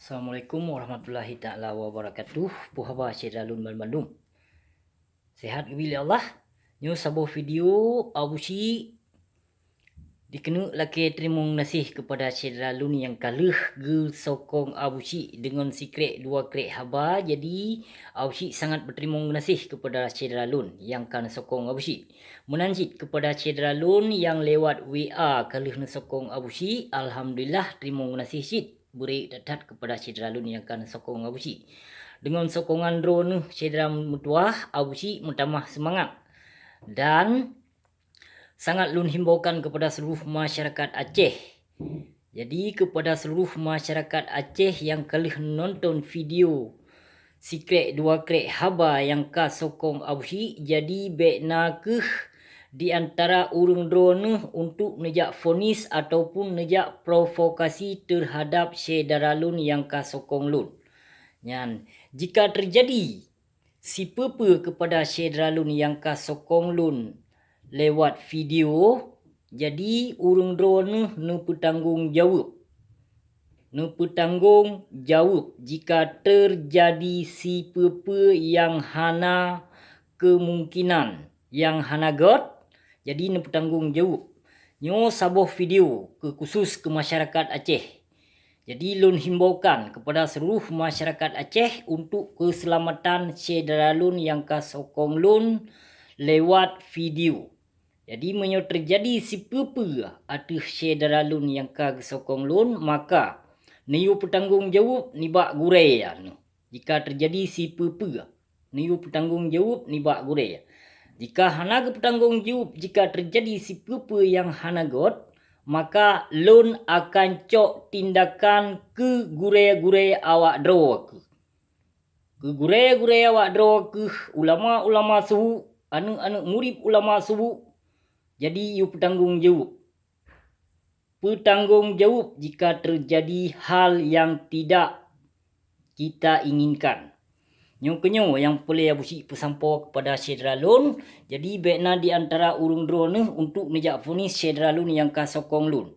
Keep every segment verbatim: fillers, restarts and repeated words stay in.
Assalamualaikum warahmatullahi taala wabarakatuh. Peue haba syedara lôn banmandum? Sehat geubri lé Allah. Nyoe saboh video Abusyik dikeuneuk lakée teurimong geunaséh keupada syedara lôn nyang ka lheueh geusokong Abusyik deungon sikrek dua krek haba. Jadi, Abusyik sangat beuteurimong geunaséh keupada syedara lôn nyang ka neusokong Abusyik. Meunan cit keupada syedara lôn nyang lewat W A ka lheueh neusokong Abusyik, alhamdulillah teurimong geunaséh cit. Beurek that-that keupada syedara lôn nyang ka neusokong Abusyik. Deungon sokongan droeneuh syedara meutuwah, Abusyik meutamah seumangat. Dan sangat lôn himbaukan keupada seuluruh masyarakat Aceh. Jadi, keupada seuluruh masyarakat Aceh nyang ka lheueh nonton video sikrek dua krek haba nyang ka sokong Abusyik, jadi bék na kheueh di antara ureuëng droeneuh untuk neujak vonis ataupun neujak provokasi teuhadab syedara lôn nyang ka sokong lôn. Nyan, jika teujadi sipeue-peue keupada syedara lôn nyang ka sokong lôn lewat video, jadi ureuëng droeneuh neupeutanggong jaweueb. Neupeutanggong jaweueb jika teujadi sipeue-peue nyang hana keumungkinan, nyang hana gét, jadi neupeutanggong jaweueb. Nyoe saboh video keu khusus keu masyarakat Aceh. Jadi, lôn himbaukan keupada seuluruh masyarakat Aceh untuk keuseulamatan syedara lôn nyang ka sokong lôn lewat video. Jadi, meunyoe teujadi sipeue-peue ateueh syedara lôn nyang ka geusokong lôn, maka neuyue peutanggong jaweueb nibak gurée nyoe. Jika teujadi sipeue-peue, neuyue peutanggong jaweueb nibak gurée. Jika hana geupeutanggong jaweueb, jika teujadi sipeue-peue nyang hana gét, maka lôn akan cok tindakan keu gurée-gurée awak droe kheueh. Keu gurée-gurée awak droe kheueh, ulama-ulama suhu, aneuëk-aneuëk murit ulama suhu, jadi yue peutanggong jaweueb. Peutanggong jaweueb jika teujadi hal nyang tidak kita inginkan. Nyoe keunyoe nyang peureulée Abusyik peusampoe keupada syedara lôn, jadi bék na di antara ureuëng droeneuh untuk neujak vonis syedara lôn nyang ka sokong lôn.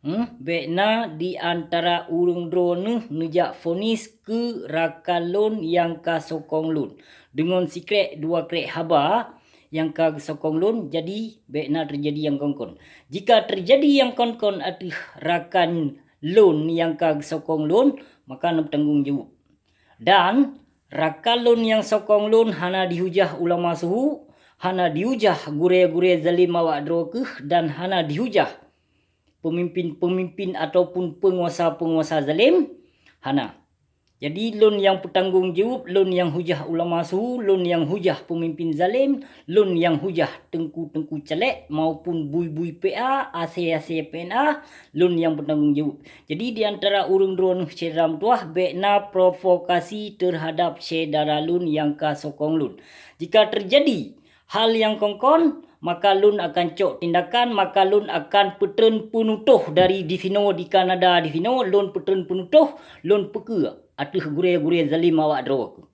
Hmm, bék na di antara ureuëng droeneuh neujak vonis keu rakan lôn nyang ka sokong lôn deungon sikrek dua krek haba nyang ka geusokong lôn, jadi bék na teujadi nyang kon-kon. Jika teujadi nyang kon-kon ateueh rakan lôn nyang ka geusokong lôn, maka neupeutanggong jaweueb. Dan rakan lôn nyang sokong lôn hana dihujah ulama suhu, hana dihujah gurée-gurée zalém awak droe kheueh, dan hana dihujah peumimpin-peumimpin ataupun peunguasa-peunguasa zalém, hana. Jadi, lôn nyang peutanggong jaweueb, lôn nyang hujah ulama suhu, lôn nyang hujah peumimpin zalém, lôn nyang hujah teungku-teungku caleg maupun bui-bui P A, asée-asée P N A, lôn nyang peutanggong jaweueb. Jadi, di antara ureuëng droeneuh syedara meutuwah, bék na provokasi teuhadab syedara lôn nyang ka sokong lôn. Jika teujadi hal nyang kon-kon, maka lôn akan cok tindakan, maka lôn akan peutreun peunutoh dari disinoe di Kanada disinoe, lôn peutreun peunutoh, lôn peukeu ateueh gurée-gurée zalém awak droe kheueh.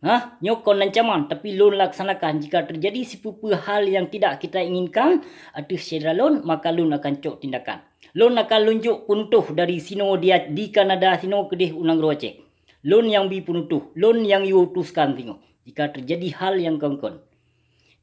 Hah, nyoe kon ancaman, tapi lôn laksanakan jika teujadi sipeue-peue hal nyang tidak kita inginkan ateueh syedara lôn, maka lôn akan cok tindakan. Lôn akan lôn jok peunutoh dari sinoe di, di Kanada sinoe keudeh u nanggroe Aceh. Lôn nyang bi peunutoh, lôn nyang yue utuskan singoh, jika teujadi hal nyang kon-kon.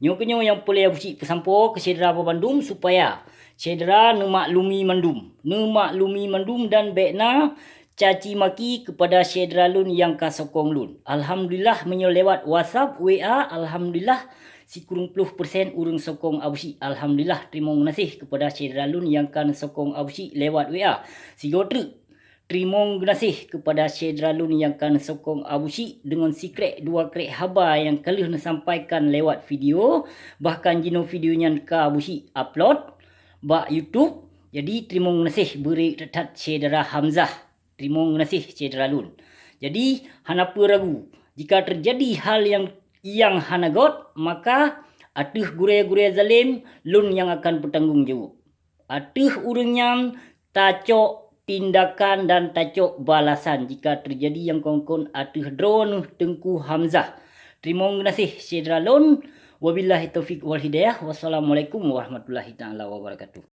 Nyoe keunyoe nyang peureulée Abusyik peusampoe keu syedara banmandum supaya syedara neumaklumi mandum, neumaklumi mandum dan bék na caci maki keupada syedara lôn nyang ka sokong lôn. Alhamdulillah, meunyoe lewat WhatsApp, W A, alhamdulillah, sikureueng ploh persen ureuëng sokong Abusyik. Alhamdulillah, teurimong geunaséh keupada syedara lôn nyang ka neusokong Abusyik lewat W A. Sigoe treuk, teurimong geunaséh keupada syedara lôn nyang ka neusokong Abusyik deungon sikrek dua krek haba nyang ka lheueh neusampaikan lewat video, bahkan jinoe video nyan ka Abusyik upload bak YouTube. Jadi, teurimong geunaséh beurek that-that syedara Hamzah. Teurimong geunaséh syedara lôn. Jadi, hana peue ragu, jika teujadi hal nyang, nyang hana gét, maka ateueh gurée-gurée zalém, lôn nyang akan peutanggong jaweueb. Ateueh ureuëng nyan tacok tindakan dan tacok balasan jika teujadi nyang kon-kon ateueh droeneuh Teungku Hamzah. Teurimong geunaséh syedara lôn. Wabillahi taufiq wal hidayah. Wassalamualaikum warahmatullahi taala wabarakatuh.